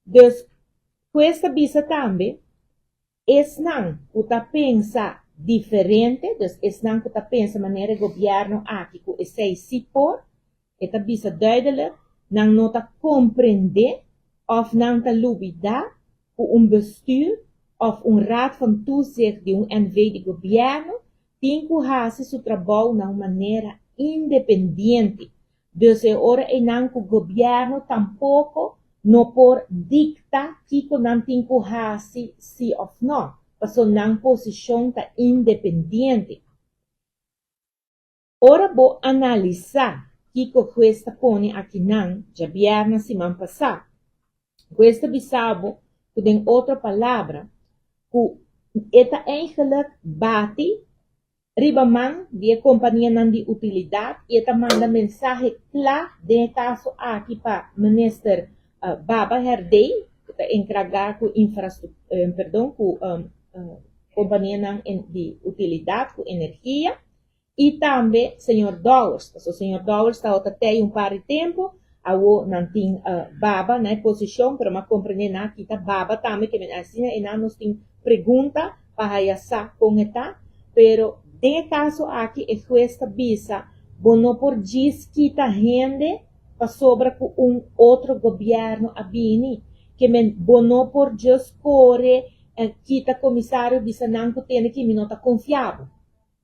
Dus, hues ta bisa tambe, esnan ku ta pensa diferente, dus esnan ku ta pensa manera gobièrnu aki ku esei si por, e ta bisa duidelijk, nan no ta komprendé òf nan ta lubidá ku un bestuur òf un raad van toezicht di un NV di gobièrnu tin ku hasi su trabou na un manera independiente. Dus e ora einan ku gobièrnu tampoko no por dikta kiko nan tin ku hasi si òf no, paso nan posishon ta independiente. Ora bo analisá kiko hues ta pone akinan djabièrnè siman pasá, hues ta bisa bo ku den otro palabra ku e ta eigenlijk bati riba man di e kompanianan di utilidat i e ta manda mensahe kla den e kaso aki pa minister Baba Herdé ku ta enkargá ku perdon, ku kompanianan di utilidat ku energia i tambe señor Dowers. Paso señor Dowers tabata tei un par di tempu, awo nan tin Baba na e posishon, pero m'a komprendé nan a kita Baba tambe ke men asina einan nos tin pregunta pa haya sa kon e ta, pero den e kaso aki e hues ta bisa bo no por djis kita hende pasobra ku un otro gobièrnu a bini, ke men bo no por djis kore kita komisario bisa nan ku tene ki mi no ta konfia bo.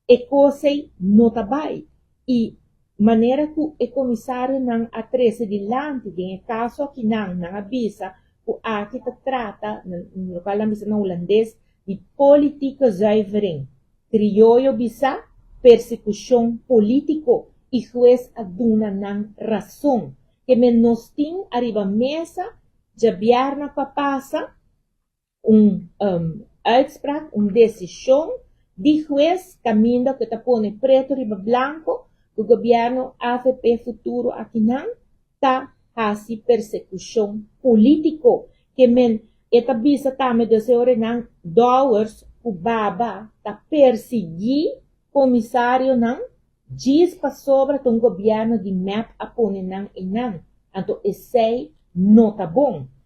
E kos ei no ta bai. I manera ku e komisarionan a trese dilanti den e kaso akinan, nan a bisa ku aki ta trata, lokual nan bisa na hulandes, di politieke zuivering. Krioyo bisa persekushon polítiko i hues a duna nan rason. Ke men nos tin ariba mesa djabièrnè pa pasa un uitspraak, un desishon di hues kaminda ku ta pone pretu riba blanku ku gobièrnu AVP Futuro akinan ta hasi persekushon polítiko. Ke men e ta bisa tambe dus e ora nan Dowers ku Baba ta persiguí komisarionan djis pasobra ta un gobièrnu di MEP a pone nan einan. Anto esei no ta bon.